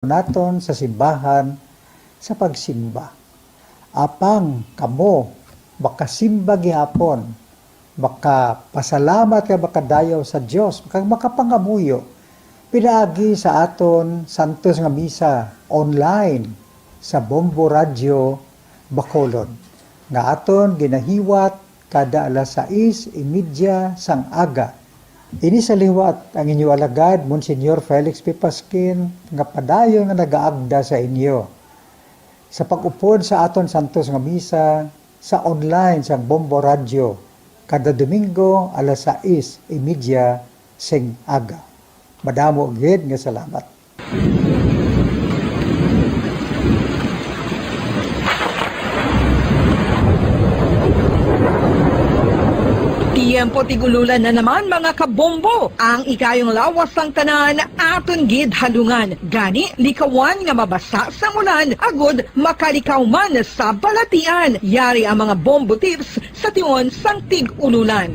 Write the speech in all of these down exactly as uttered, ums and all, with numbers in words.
naton sa simbahan sa pagsimba. Apang kamo makasimba gihapon, makapasalamat kag makadayaw sa Dios, kag makapangamuyo pinaagi sa aton santos nga misa online sa Bombo Radyo Bacolod, nga aton ginahiwat kada alas sais y media sang aga. Ini sa liwat ang inyo alagad, Monsignor Felix P. Pasquin, nga padayon nga nagaagda sa inyo sa pag-upod sa aton santos nga misa sa online sang Bombo Radyo kada Domingo alas sais y media sing aga. Madamo gid nga salamat. Tiyempo tig-ululan na naman, mga kabombo. Ang ikayong lawas sang tanan aton gid halungan. Gani, likawan nga mabasa sang ulan agud makalikaw man sa balatian. Yari ang mga bombo tips sa tion sang tig-ululan.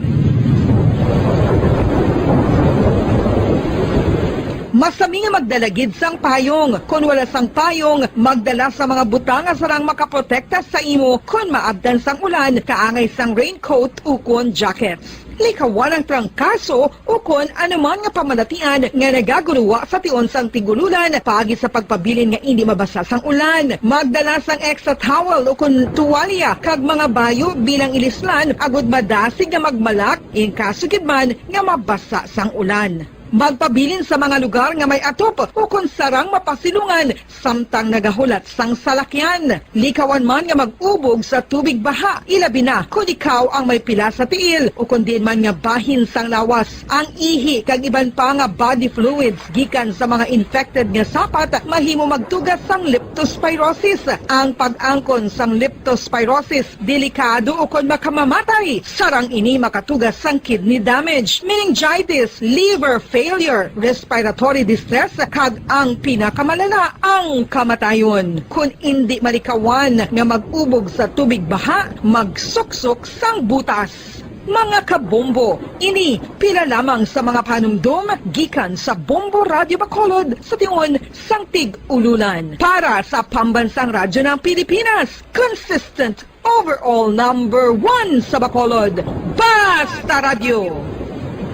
Masami nga magdala gid sang payong. Kon wala sang payong, magdala sa mga butang nga sarang makaprotekta sa imo kon maabtan sang ulan, kaangay sang raincoat ukon jackets. Likawan ang trangkaso ukon anuman nga pamalatian nga nagaguruwa sa tion sang tig-ululan, paagi sa pagpabilin nga indi mabasa sang ulan. Magdala sang extra towel ukon tuwalya kag mga bayo bilang ilislan agud madasig nga magmalak in kaso gid man nga mabasa sang ulan. Magpabilin sa mga lugar nga may atop ukon sarang mapasilungan samtang nagahulat sang salakyan. Likawan man nga mag-ubog sa tubig baha, ilabi na kon ikaw ang may pila sa tiil ukon diin man nga bahin sang lawas. Ang ihi kag iban pa nga body fluids gikan sa mga infected nga sapat mahimo magtuga sang leptospirosis. Ang pag-angkon sang leptospirosis delikado ukon makamamatay. Sarang ini makatuga sang kidney damage, meningitis, liver failure, respiratory distress, kag ang pinakamalala, ang kamatayon. Kon indi malikawan nga mag-ubog sa tubig baha, magsuksok sang butas. Mga kabombo, ini pila lamang sa mga panumdom gikan sa Bombo Radyo Bacolod sa tion sang tig-ululan. Para sa Pambansang Radyo ng Pilipinas, consistent overall number one sa Bacolod, Basta Radyo,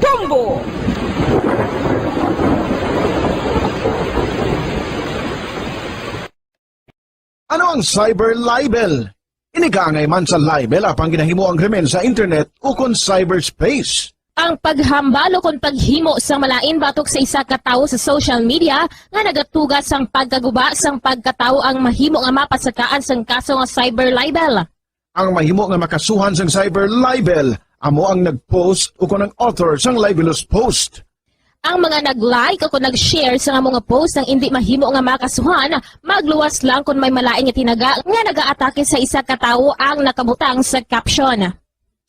Bombo! Ano ang cyber libel? Ini kaangay man sa libel apang ginahimo ang krimen sa internet ukon cyberspace. Ang paghambal ukon paghimo sang malain batok sa isa ka tawo sa social media nga nagatuga sang pagkaguba sang pagkatawo ang mahimo nga mapasakaan sang kaso nga cyber libel. Ang mahimo nga makasuhan sang cyber libel amo ang nag-post ukon ang author sang libelous post. Ang mga nag-like ukon nag-share sang amo nga post ang indi mahimo nga makasuhan, magluwas lang kon may malain nga tinaga nga nagaatake sa isa ka tawo ang nakabutang sa caption.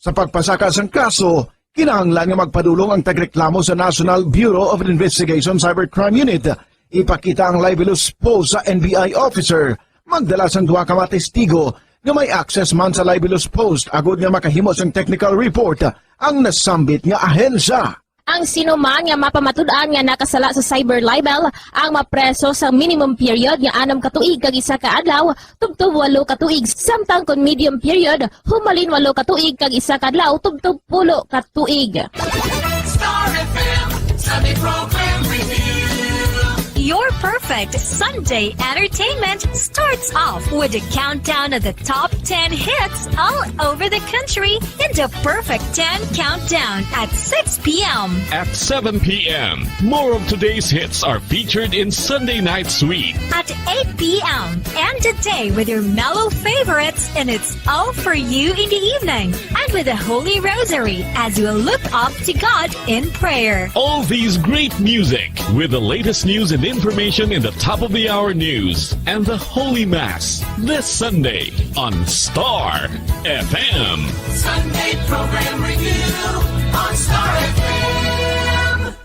Sa pagpasaka sang kaso, kinahanglan nga magpadulong ang tagreklamo sa National Bureau of Investigation Cybercrime Unit. Ipakita ang libelous post sa N B I officer. Magdala sang duha ka mga testigo nga may access man sa libelous post agud nga makahimo sang technical report ang nasambit nga ahensya. Ang sino man nga mapamatud-an nga nakasala sa cyber libel ang mapreso sa minimum period nga anum ka tuig kag isa ka adlaw tubtob walo ka tuig, samtang kon medium period, humalin walo ka tuig kag isa ka adlaw tubtob pulo ka tuig. Star F M Sunday Program Review. Your perfect Sunday entertainment starts off with a countdown of the top ten hits all over the country in the Perfect ten Countdown at six p.m. At seven p.m., more of today's hits are featured in Sunday Night Sweet. At eight p.m., end the day with your mellow favorites, and it's all for you in the evening. And with the Holy Rosary as you look up to God in prayer. All these great music with the latest news and information in the top of the hour news and the Holy Mass this Sunday on Star F M. Sunday Program Review on Star F M.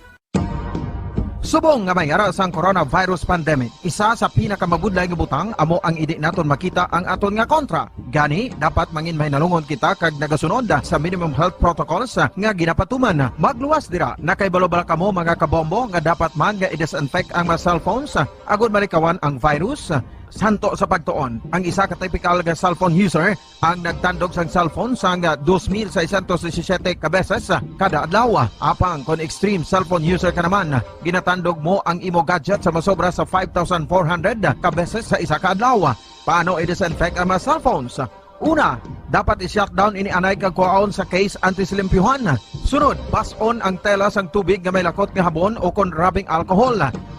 Subong nga may ara sang coronavirus pandemic, isa sa pinakamabudlay nga butang amo ang hindi naton makita ang aton nga kontra. Gani, dapat mangin mahinalungon kita kag nagasunod sa minimum health protocols nga ginapatuman. Magluwas dira, nakahibalo bala kamo, mga kabombo, nga dapat man nga i-disinfect ang mga cellphones agod malikawan ang virus? Santo sa pagtuon, ang isa ka typical nga cellphone user ang nagtandog sang cellphone sang dos mil seiscientos disisiete ka beses kada adlaw. Apang kon extreme cellphone user ka naman, ginatandog mo ang imo gadget sa masobra sa five thousand four hundred ka beses sa isa ka adlaw. Paano i-disinfect ang mga cellphones? Una, dapat i-shutdown ini anay kag kuhaon sa case antes limpyuhan. Sunod, bas-on ang tela sang tubig nga may lakot nga habon o kon rubbing alcohol.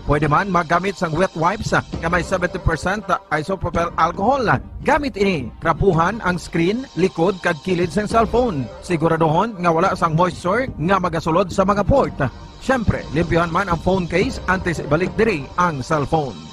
Pwede man magamit sang wet wipes nga may seventy percent isopropyl alcohol. Gamit ini, trapuhan ang screen, likod, kag kilid sang cellphone. Siguraduhon nga wala sang moisture nga magasulod sa mga port. Siyempre, limpyuhan man ang phone case antes ibalik diri ang cellphone.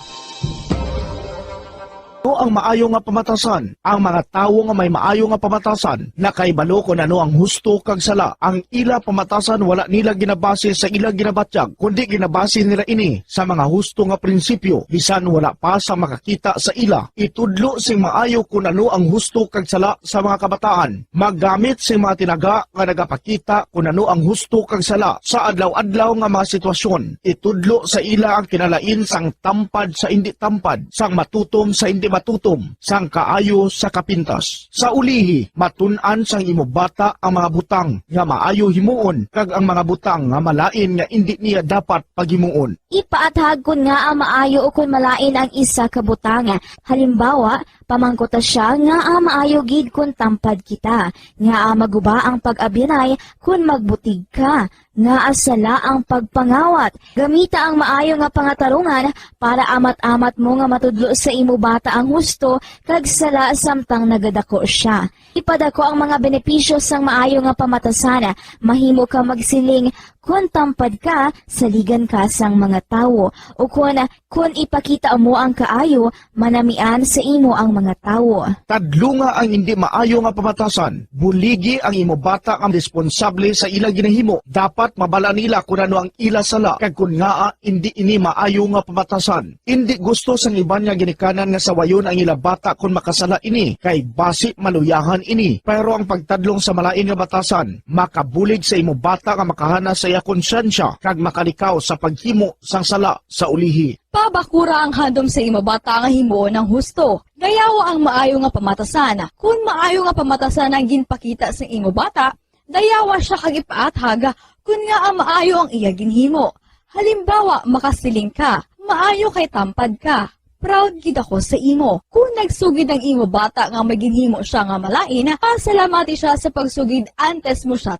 Ano ang maayo nga pamatasan? Ang mga tawo nga may maayo nga pamatasan nakahibalo kon ano ang husto kag sala. Ang ila pamatasan wala nila ginabase sa ila ginabatyag, kundi ginabase nila ini sa mga husto nga prinsipyo, bisan wala pa sa makakita sa ila. Itudlo sing maayo kon ano ang husto kag sala sa mga kabataan. Maggamit sing mga tinaga nga nagapakita kon ano ang husto kag sala sa adlaw-adlaw nga mga sitwasyon. Itudlo sa ila ang kinalain sang tampad sa indi tampad, sang matutom sa indi matutom, sang kaayo sa kapintas. Sa ulihi, matun-an sang imo bata ang mga butang nga maayo himuon kag ang mga butang nga malain nga indi niya dapat paghimuon. Ipaathag kon ngaa maayo ukon malain ang isa ka butang. Halimbawa, pamangkuta sia ngaa maayo gid kon tampad kita, ngaa maguba ang pag-abyanay kon magbutig ka, ngaa sala ang pagpangawat. Gamita ang maayo nga pangatarungan para amat-amat mo nga matudlo sa imo bata ang husto kag sala samtang nagadako sia. Ipadako ang mga benepisyo sang maayo nga pamatasan. Mahimo ka magsiling, "Kon tampad ka, saligan ka sang mga tawo," ukon, "Kon ipakita mo ang kaayo, manamian sa imo ang mga tawo." Tadlunga ang indi maayo nga pamatasan. Buligi ang imo bata nga responsable sa ila ginahimo. Dapat mabala nila kon ano ang ila sala kag kon ngaa indi ini maayo nga pamatasan. Indi gusto sang iban nga ginikanan nga sawayon ang ila bata kon makasala ini, kay basi maluyahan ini. Pero ang pagtadlong sa malain nga batasan makabulig sa imo bata nga makahana sa iya konsyensya kag makalikaw sa paghimo sang sala sa ulihi. Pabakura ang handom sa imo bata nga himuon ang husto. Dayawa ang maayo nga pamatasan. Kon maayo nga pamatasan ang ginpakita sa imo bata, dayawa sia kag ipaathag kon ngaa maayo ang iya ginhimo. Halimbawa, makasiling ka, "Maayo kay tampad ka. Proud gid ako sa imo." Kon nagsugid ang imo bata nga may ginhimo sia nga malain, pasalamati sia sa pagsugid antes mo sia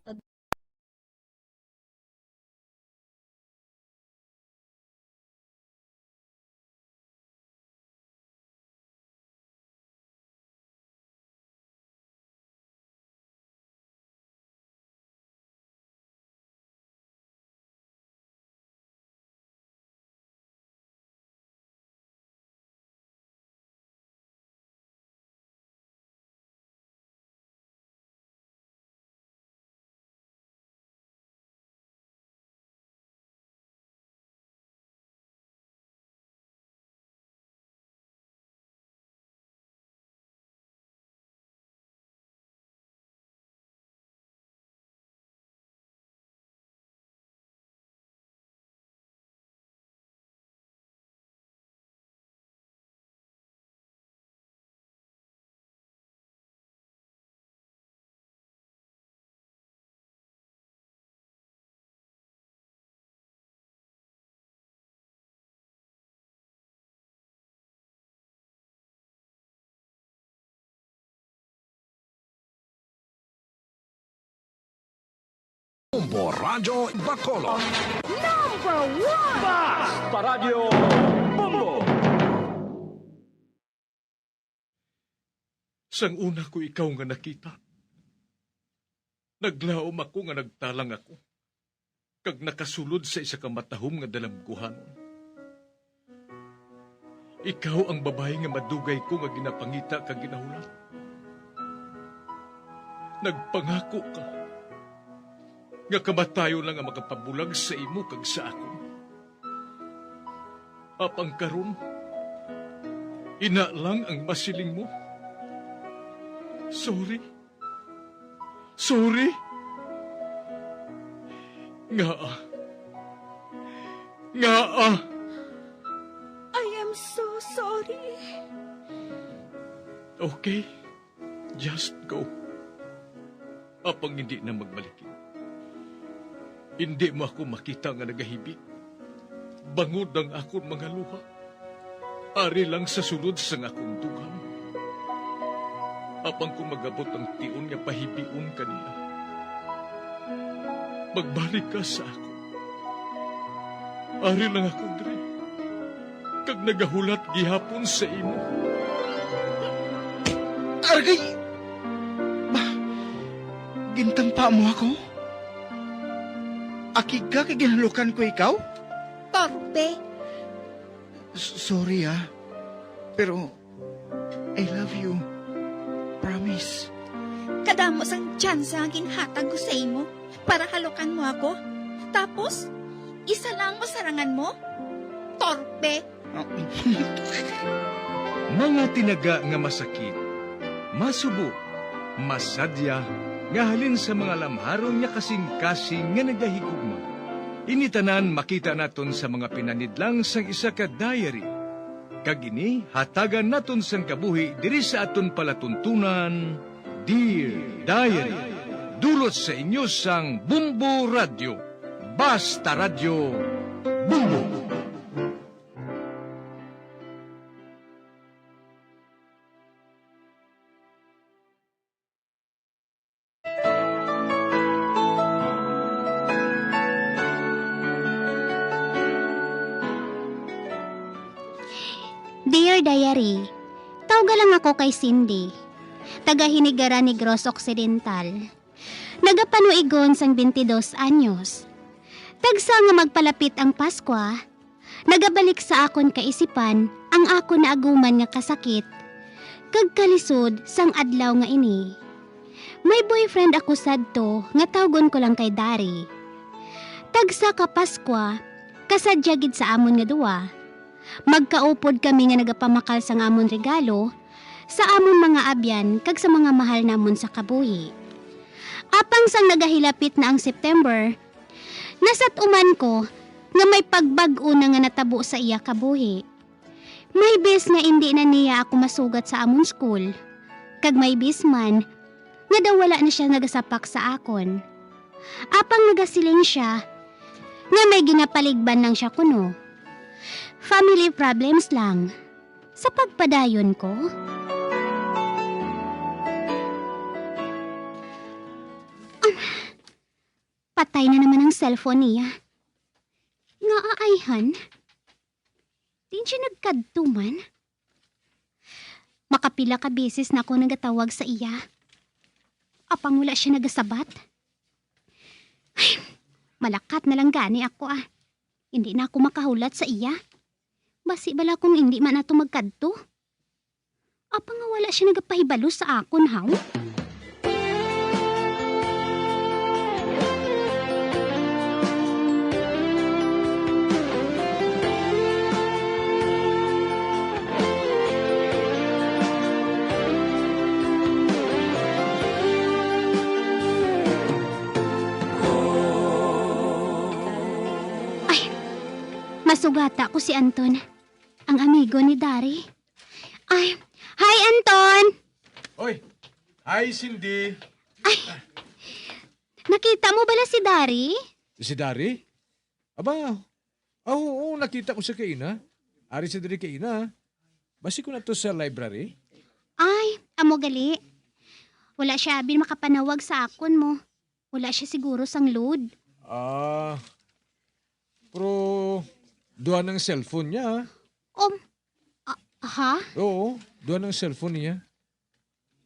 Bombo Radyo Bacolod. Number one! Basta Radyo Bombo! Sang una ko ikaw nga nakita, naglaom ako nga nagtalang ako, kag nakasulod sa isa ka matahom nga dalamguhanon. Ikaw ang babayi nga madugay ko nga ginapangita kag ginahulat. Nagpangako ka nga kamatayon lang ang makapabulag sa imo kag sa akon. Apang karon, ina lang ang masiling mo. Sorry. Sorry. Ngaa? Ngaa? I am so sorry. Okay. Just go. Apang hindi na magbalikid. Hindi mo ako makita nga nagahibi. Bangod ang akon mga luha. Ari lang sa sulod sang akon dughan. Apang kung magabot ang tion nga pahibion ka niya, magbalik ka sa akon. Ari lang ako diri, kag nagahulat gihapon sa imo. Argay! Ba, gintampa mo ako? Akig ka kay ginhalukan ko ikaw? Torpe. S- sorry, ah. Pero, I love you. Promise. Kadamo sang tsansa nga ginhatag ko sa imo para halukan mo ako. Tapos, isa lang masarangan mo? Torpe. Mga tinaga nga masakit, masubo, masadya, nga halin sa mga lamharon nga kasing-kasing nga nagahigugma. Ini tanan makita naton sa mga pinanidlang sang isa ka diary. Kag ini hatagan naton sang kabuhi diri sa aton palatuntunan, Dear Diary. Dulot sa inyo sang Bumbo Radyo. Basta Radyo, Bumbo. Dear Diary, tawga lang ako kay Cindy, taga Hinigaran, Negros Occidental. Nagapanuigon sang twenty-dos anyos. Tagsa nga magpalapit ang Paskwa, nagabalik sa akon kaisipan ang akon naaguman nga kasakit kag kalisod sang adlaw nga ini. May boyfriend ako sadto nga tawgon ko lang kay Dari. Tagsa ka Paskwa, kasadya gid sa amon nga duwa. Magkaupod kami nga nagapamakal sang amon regalo sa amon mga abyan kag sa mga mahal namon sa kabuhi. Apang sang nagahilapit na ang September, nasat-uman ko nga may pagbag-o na nga natabo sa iya kabuhi. May bes nga indi na niya ako masugat sa amon school, kag may bes man nga daw wala na sia nagasapak sa akon. Apang nagasiling sia nga may ginapaligban lang sia kuno. Family problems lang. Sa pagpadayon ko. Um, patay na naman ang cellphone niya. Nga aayhan? Diin siya nagkadto man? Makapila ka beses na ako nagatawag sa iya. Apang wala siya nagasabat. Ay, malakat na lang gani ako, ah. Hindi na ako makahulat sa iya. Basi bala kung hindi man ato magkadto. Apa nga wala siya nagapahibalo sa akon, haw? Ay, masugata ko si Anton, ang amigo ni Dari. Ay, hi, Anton! Oy! Hi, Cindy! Nakita mo bala si Dari? Si Dari? Aba, ah, oo, nakita ko siya kaina. Ari siya diri kaina. Basi ko na to sa library. Ay, amo gali. Wala siya abi makapanawag sa akon mo. Wala siya siguro sang load. Ah, pero duha ng cellphone niya, ah. Um, ah, ha? Oo, duha ng cellphone niya.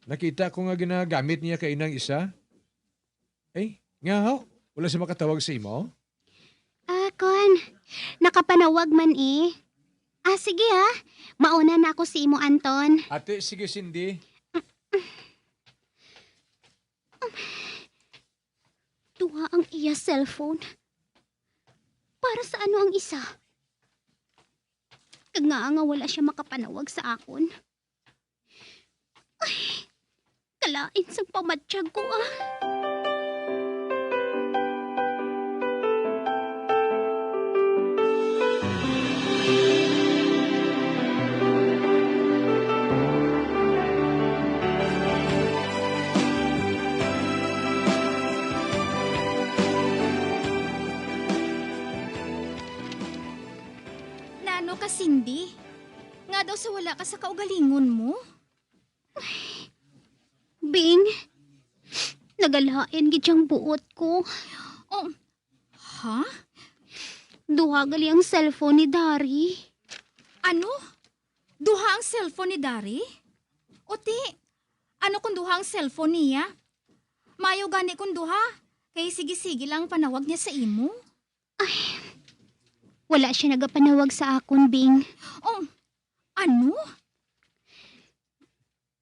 Nakita ko nga ginagamit niya kainang isa. Eh, nga ho? Wala siya makatawag sa imo? Ah, kon. Nakapanawag man eh. Ah, sige ah. Mauna na ako si imo, Anton. Ate, sige, Cindy. Duha ang iya cellphone. Para sa ano ang isa? Kag ngaa nga wala siya makapanawag sa akon? Ay, kalain sang pamatyag ko, ah. Nano ka, Cindy? Nga daw sa wala ka sa kaugalingon mo? Bing, nagalain gid ang buot ko. Oh, ha? Duha gali ang cellphone ni Dari. Ano? Duha ang cellphone ni Dari? O ti, ano kung duha ang cellphone niya? Maayo gani kung duha, kay sige-sige lang ang panawag niya sa imo. Ay, wala siya nagapanawag sa akon, Bing. Oh, ano?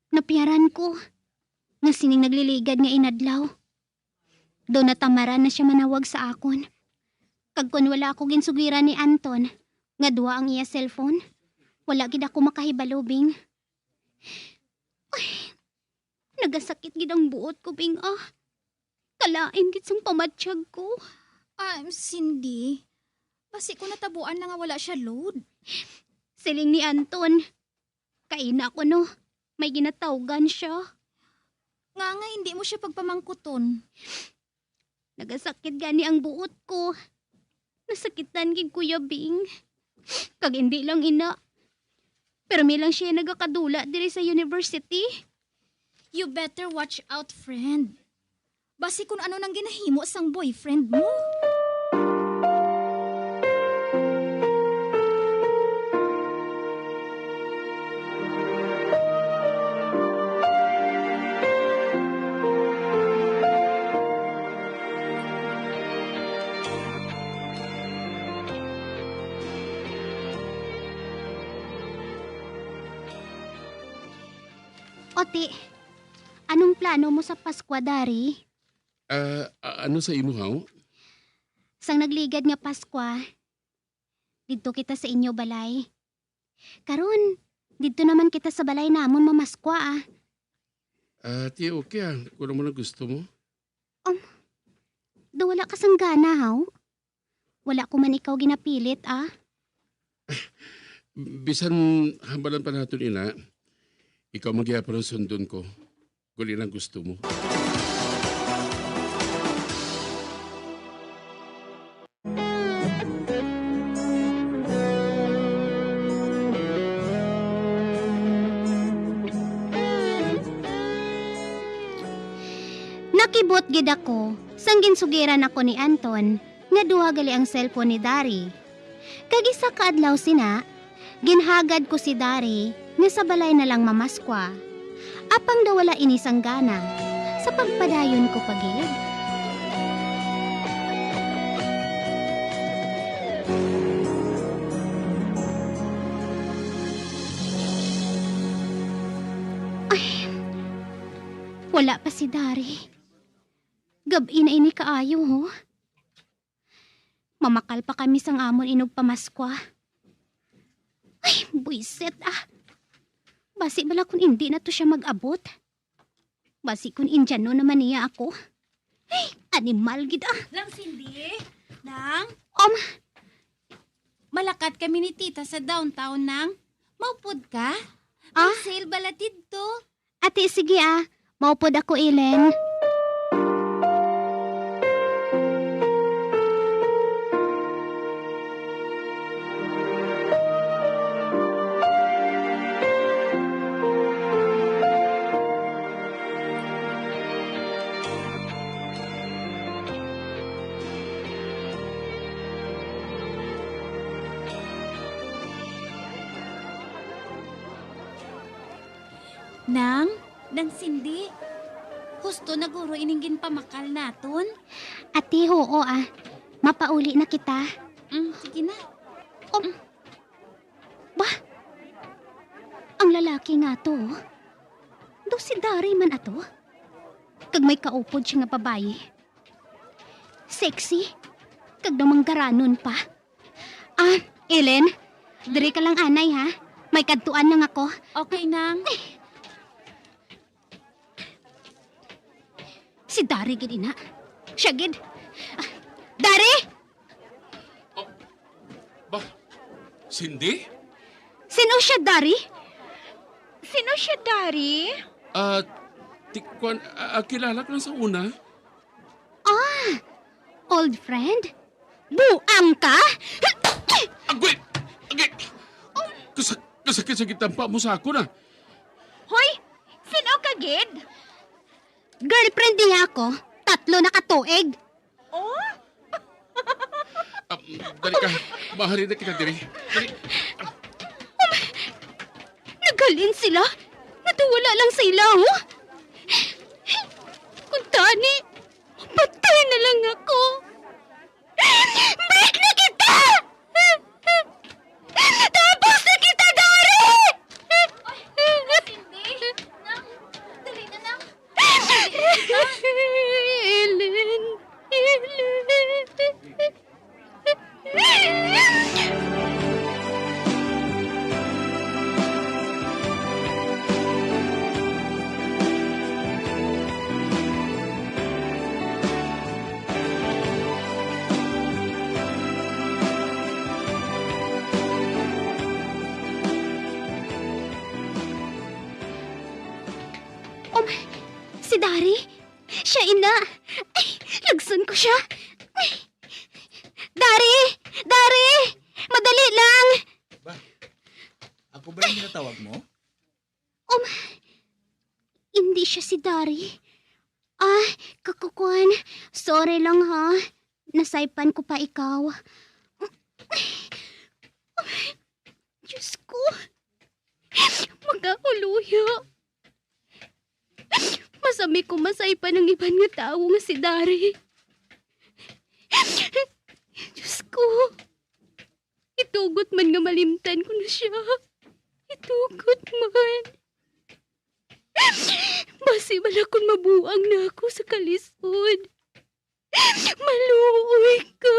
Napiyaran ko nga sining nagliligad nga inadlaw, daw natamaran na siya manawag sa akon. Kag kon wala ako ginsugiran ni Anton nga duha ang iya cellphone, wala gid ako makahibalo, Bing. Ay, nagasakit gid ang buot ko, Bing, ah. Kalain gid sang pamatyag ko. Ah, Cindy, basi ko natabuan na nga wala siya load. Siling ni Anton, kaina ko, no, may ginatawgan siya. Nga nga hindi mo siya pagpamangkuton? Nagasakit gani ang buot ko. Nasakitan gid, Kuya Bing. Kag hindi lang ina. Permi lang siya nagakadula diri sa university. You better watch out, friend. Basi kun ano nang ginahimo sang boyfriend mo. O ti, anong plano mo sa Paskwa, Dari? Ah, a-, ano sa imo, haw? Sang nagligad nga Paskwa, didto kita sa inyo balay. Karon, didto naman kita sa balay namon mamaskwa, ah. Ah, ti okay, ah, kung ano man ang gusto mo. Um, daw wala ka sang gana, haw? Wala ko man ikaw ginapilit, ah. Bisan hambalan pa naton ina, ikaw man gihapon ang sundon ko. Kung yun ang gusto mo. Nakibot gid ako sang ginsugiran ako ni Anton nga duha gali ang cellphone ni Dari. Kag isa ka adlaw sina, ginhagad ko si Dari nga sa balay na lang mamaskwa. Apang daw wala ini sang gana, sa pagpadayon ko pa gid. Ay, wala pa si Dari. Gab-i na ini kaayo, ho. Mamakal pa kami sang amon inugpamaskwa. Ay, buisit, ah. Basi bala kun indi na to siya mag-abot. Basi kun Indiano naman niya ako. Ay, animal gid, ah. Nang Cindy, Nang, Um, malakat kami ni Tita sa downtown, Nang. Maupod ka? May Ah? Sale bala didto. Ati, sige, ah. Maupod ako, Ellen. Nang, Nang Cindy, husto na guro ining ginpamakal naton? Ati, huo, ah. Mapauli na kita. Mm, sige na. Um, ba? Ang lalaki nga to, oh. Daw si Dari man ato. Kag may kaupod siya nga babayi. Sexy. Kag daw manggaranon pa. Ah, Ellen, Diri ka lang, anay, ha? May kadtuan lang ako. Okay, nang. Si Dari gid ina. Siya gid. Ah, Dari! Oh, ba? Cindy? Sino siya, Dari? Sino siya, Dari? Ah, ti-, kwan, ah, ah, kilala ko lang sa una. Ah, old friend? Buang ka? Agway! Agway! Kasak-, kasakit-sakit ang paa mo sa akon, ah. Hoy! Sino ka gid? Girlfriend niya ako. Tatlo na ka tuig. Oh? Ah, dali ka. Mahali na kita diri. Dali. Naghalin sila? Natawala lang sila, oh? Kung tani, patay na lang ako. Break na kita! Tapos na kita, Dari! Cindy, nang, dali na, nang. Ellen, Ellen. Oh, si Dari? Siya ina. Ay, lagson ko siya. Ay. Dari! Dari! Madali lang! Ba? Ako ba yung ginatawag mo? Um, hindi siya si Dari. Ah, kakukuan. Sorry lang, ha. Nasaypan ko pa ikaw. Diyos ko. Magkahuluyo. Masami ko masaypan ang iban nga tawo nga si Dari. Diyos ko. Itugot man nga malimtan ko na siya. Itugot man. Basi bala kon mabuang na ako sa kalisod. Maluoy ka.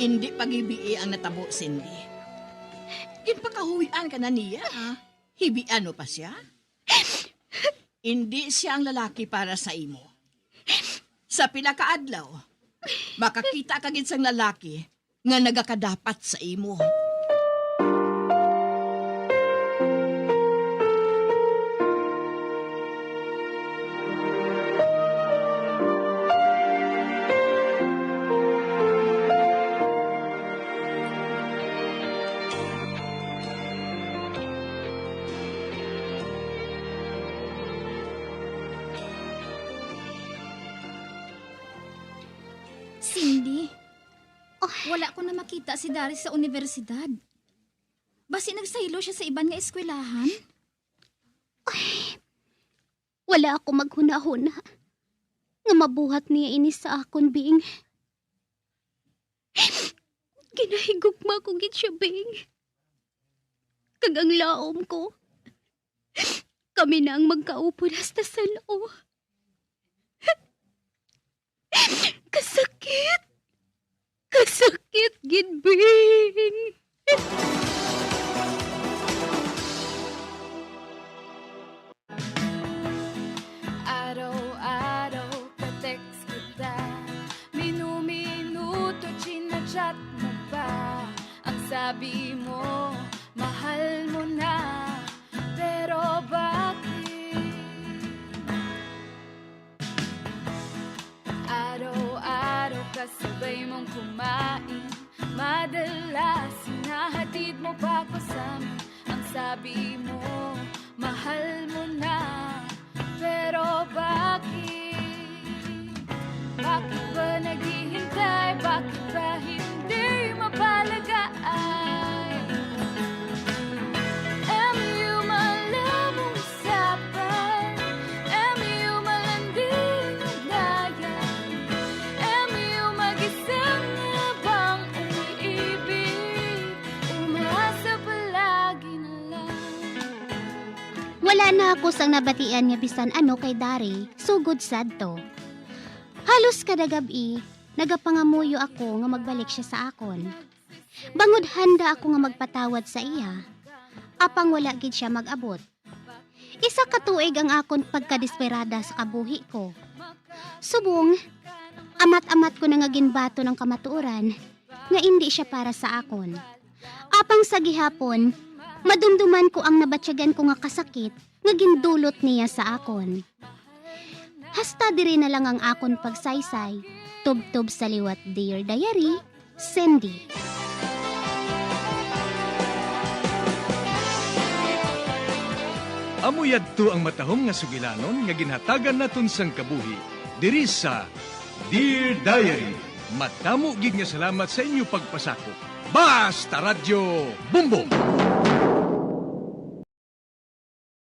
Indi pa hibii ang natabo, Cindy. Ginpakahuy-an ka na niya, ha? Hibian mo pa siya? Indi siya ang lalaki para sa imo. Sa pila ka adlaw, makakita ka gid sang lalaki nga nagakadapat sa imo. Cindy, oh, wala ko na makita si Dari sa universidad. Basi nagsaylo siya sa iban nga eskwelahan? Ay, wala ako maghunahuna nga mabuhat niya ini sa akon, Bing. Ginahigugma ko gid siya, Bing. Kag ang laom ko, kami na ang magkaupod hasta san-o. Kasakit! Kasakit gid, Bing! Araw-araw ka-text kita, minu-minuto chinachat mo pa. Ang sabi mo, mahal mo na, pero bakit? Araw-araw kasabay mong kumain, madalas hinahatid mo pa ko sa amin. Ang sabi mo, mahal mo na, pero bakit? Bakit ba naghihintay? Bakit ba hindi mapalagaay? M U, malamong sapay. Nako sang nabatian nga bisan ano kay Dari, sugod sadto. Halos kada gab-i, nagapangamuyo ako nga magbalik siya sa akon. Bangod handa ako nga magpatawad sa iya, apang wala gid siya mag-abot. Isa ka tuig ang akon pagkadesperada sa kabuhi ko. Subong, amat-amat ko na nga ginbaton ang kamatuoran nga indi siya para sa akon. Apang sa gihapon, madumduman ko ang nabatyagan ko nga kasakit nga gindulot niya sa akon. Hasta diri na lang ang akon pagsaysay. Tubtob sa liwat, Dear Diary, Cindy. Amo yadto ang matahom nga sugilanon nga ginhatagan naton sang kabuhi diri sa Dear Diary. Madamo gid nga salamat sa inyo pagpasakop. Basta Radyo Bumbong!